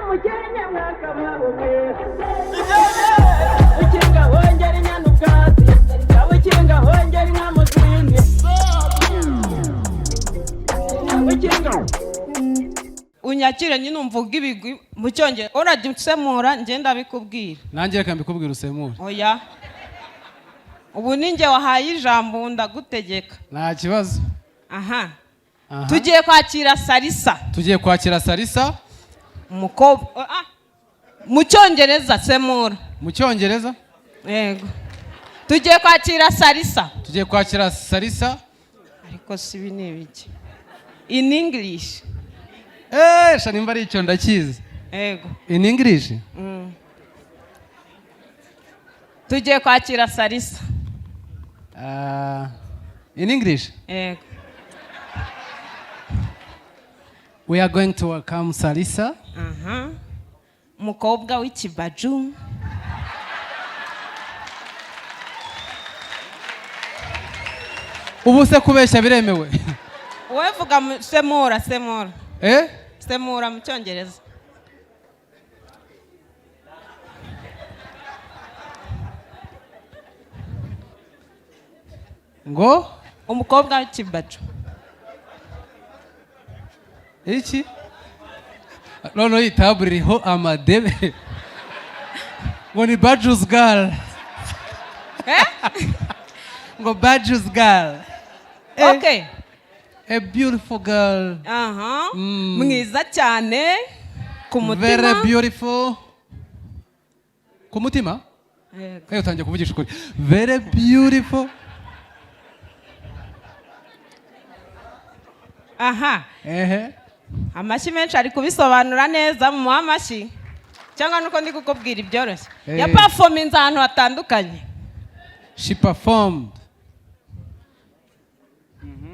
Umukenke mwakabaho mwe. Ukinga hongera inyana ubwatsi, ukinga hongera inka mu zindi, ukinga. Unyakire nyine, umvuga ibigwi mu Cyongereza, urajya usemura, njye ndabikubwira. Nanjye reka mbikubwire, usemure. Oya, ubu ni njye wahaye ijambo, ubu ndagutegeka. Nta kibazo. Aha. Aha. Tugiye kwakira Sarisa. Tugiye kwakira Sarisa. Umukobwa, ah, mu Cyongereza semura. Mu Cyongereza? Yego, tugiye kwakira Sarisa. Tugiye kwakira Sarisa. Ariko si ibi ni ibiki? In English. Eee, sha, nimba ari icyo ndakizi. Yego. In English. Tugiye kwakira Sarisa. Ah, in English. Yego. We are going to welcome Sarisa. Aha, umukobwa w'ikibaju. Ubu se kubeshya biremewe? Wowe vuga semura, semura. Eh. Semura mu Cyongereza. Ngo? Umukobwa w'ikibaju. Iki noneho iyi table iriho amadebe, ngo ni bajus girl. Eh? Ngo bajus girl. Eh. Okay. A beautiful girl. Aha, mwiza cyane ku Very mutima. beautiful ku mutima. Yego. Eh, utangiye kuvugisha ukuri. Very beautiful. Aha. Ehe. Amashyi menshi, ari kubisobanura neza, mumuhe amashyi, cyangwa nuko ndi kukubwira ibyoroshye. Eh. Yaperforminze ahantu hatandukanye. She performed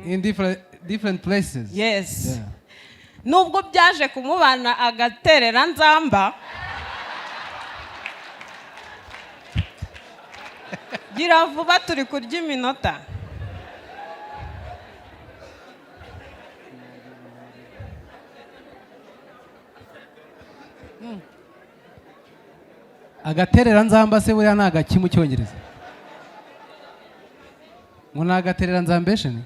in different places. Yes. Yeah. Nubwo byaje kumubana agaterera nzamba, gira vuba, turi kurya iminota. Agaterera nzamba se buriya ni agaki mu Cyongereza? Ngo ni agaterera nzambesheni.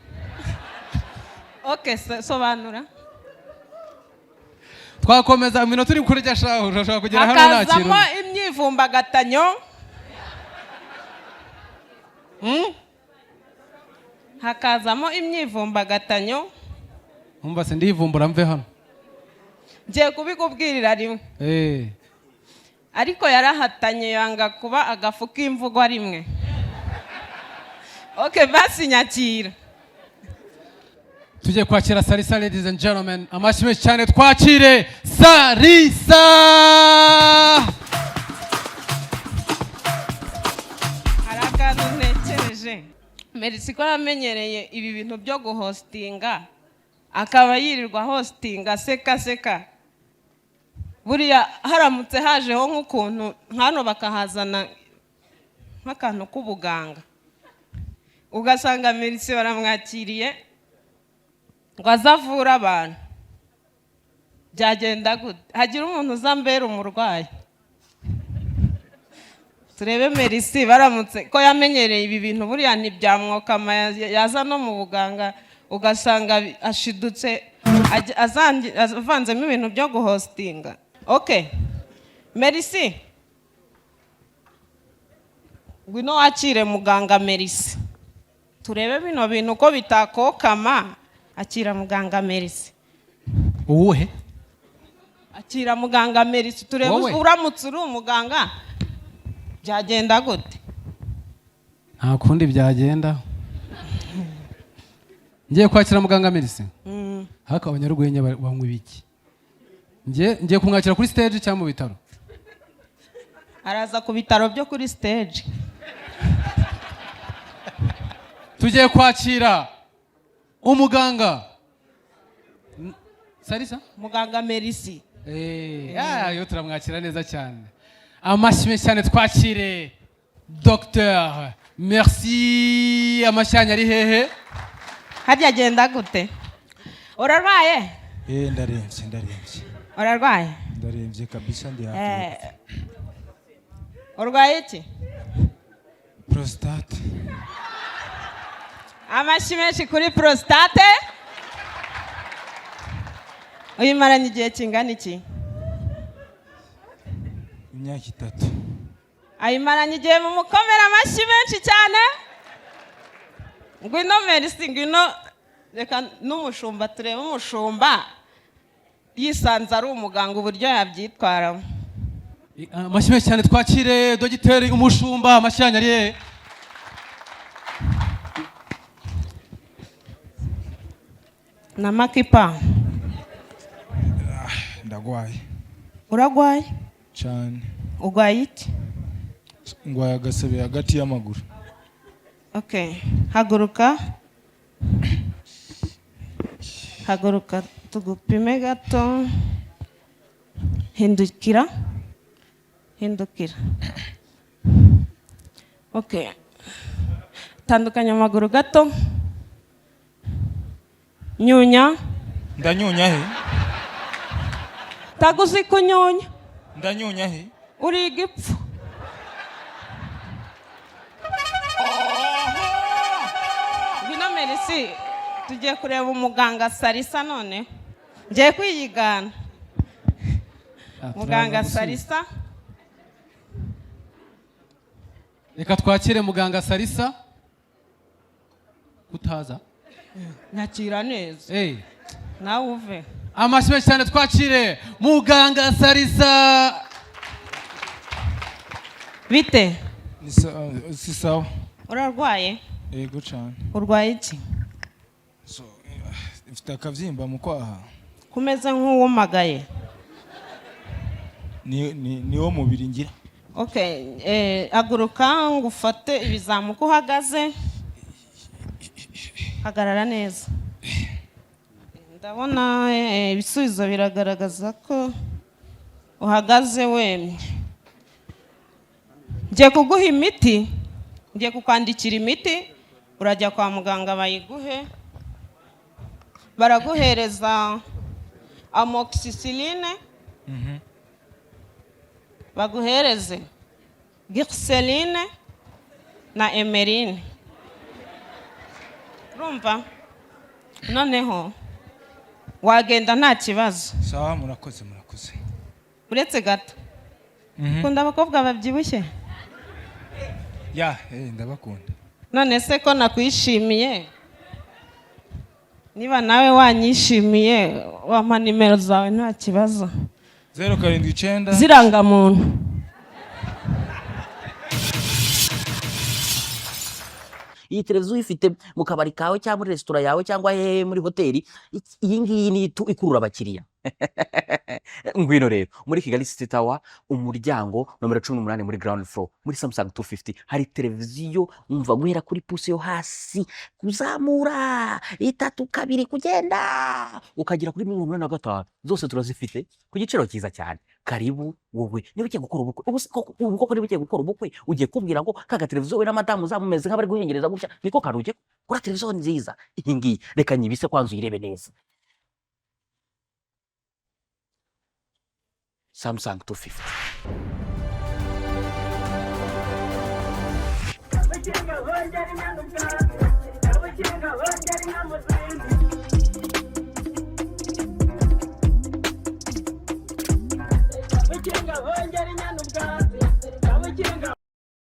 Ok, sobanura. Twakomeza, iminota uri kurya shahu, urashobora kugera hano nta kintu. Hakazamo imyivumbagatanyo. Hakazamo imyivumbagatanyo. Umva se, ndivumbura mve hano. Ngiye kubikubwirira rimwe. Eh. Ariko yarahatanye, yanga kuba agafu k'imvugo rimwe. Ok, basi nyakira. Tugiye kwakira Sarisa. Ladies and gentlemen, amashyi menshi cyane, twakire Sarisa. Hari akantu ntekereje. Merci ko yamenyereye ibi bintu byo guhostinga, akaba yirirwa hostinga seka seka. Buriya haramutse hajeho nk'ukuntu nk'hano bakahazana nk'akantu k'ubuganga, ugasanga Merci baramwakiriye ngo aze avure abantu, byagenda gute? Hagira umuntu uza mbera umurwayi, turebe. Merci baramutse ko yamenyereye ibi bintu, buriya ntibyamwokama yaza no mu buganga, ugasanga ashidutse avanzemo ibintu byo guhostinga. Ok, Merci, ngwino wakire muganga Merci, turebe bino bintu ko bitakokama. Akira muganga Merci. Uwuhe? Akira muganga Merci, turebe. Wowe? Uramutse uri umuganga byagenda gute? Nta kundi byagenda, ngiye kwakira muganga Merci. Haka abanyarwenya banywa ibiki? Ngiye kumwakira kuri stage cyangwa mu bitaro? Araza ku bitaro byo kuri stage. Tugiye kwakira umuganga Sarisa. Muganga Merci. Eh, ah, yo turamwakira neza cyane. Amashyi menshi cyane, twakire Dr Merci. Amashyi yanyu ari hehe? Harya agenda gute? Urarwaye? Eh, ndarembye, ndarembye. Urarwaye? Ndarembye kabisa, ndi hafi. Urwaye iki? Prostate. Amashyi menshi kuri prostate. Uyimaranye igihe kingana iki? Imyaka 3. Ayimaranye igihe, mu mukomera amashyi menshi cyane. Ngwino Merci, ngwino. Reka n'umushumba, turebe umushumba yisanze ari umuganga uburyo yabyitwaramo. Amashyi menshi cyane, twakire dogiteri umushumba. Amashyi yanyu ari hehe? Na makipa. Ndagwaye. Uragwaye? Cyane. Urwaye iki? Ngwaye agasebe hagati y'amaguru. Okay, haguruka, haguruka tugupime gato. Hindukira, hindukira. Okay, tandukanya amaguru gato, nyunya. Ndanyunya he? Taguzi kunyunya. Ndanyunya he? Uri igipfu. Ngwino Merci, tugiye kureba umuganga Sarisa. None ngiye kwiyigana. Muganga Sarisa. Reka twakire muganga Sarisa. Kutaza. Nyakira neza. Hey. Nawe uve. Amashyi menshi cyane, twakire muganga Sarisa. Bite? Ni si sawa. Urarwaye? Yego cyane. Urwaye iki? So, mfite akabyimba mu kwaha. Kumeze nk'uwumagaye. Ni wo mubiri ngira. Okay, haguruka ngo ufate ibizamuka uhagaze. Hagarara neza. Ndabona ibisubizo biragaragaza ko uhagaze wemye. Ngiye kuguha imiti, ngiye kukwandikira imiti, urajya kwa muganga bayiguhe. Baraguhereza amoxicilline, baguhereze glycerine na emerine. Urumva, noneho wagenda nta kibazo. Sawa, murakoze, murakoze. Uretse gato, ukunda abakobwa babyibushye? Ya, ndabakunda. None se ko nakwishimiye, niba nawe wanyishimiye, wampa nimero zawe nta kibazo? 079. Zirangamuntu. Iyi televiziyo uyifite mu kabari kawe cyangwa muri resitora yawe cyangwa hehe muri hoteli, iyi ngiyi ni itu ikurura abakiriya. Ngwino rero muri Kigali City Tower, umuryango nomero 18, muri ground floor, muri Samsung 250 hari televiziyo. Umva, guhera kuri pouce yo hasi kuzamura, itatu, kabiri, kugenda ukagera kuri 85, zose turazifite ku giciro cyiza cyane. Karibu. Wowe niba ugiye gukora ubukwe, ubu se koko, ubu koko niba ugiye gukora ubukwe, ugiye kubwira ngo kaga televiziyo we na madamu uzamumeze nk'abari guhengereza gutya, niko kantu ugiye kuri televiziyo nziza iyi ngiyi. Reka nyibise kwanza uyirebe neza. Samsung 250. Abakinga bongera inyana ubwatsi, abakinga bongera inka mu zindi. Abakinga bongera inyana ubwatsi.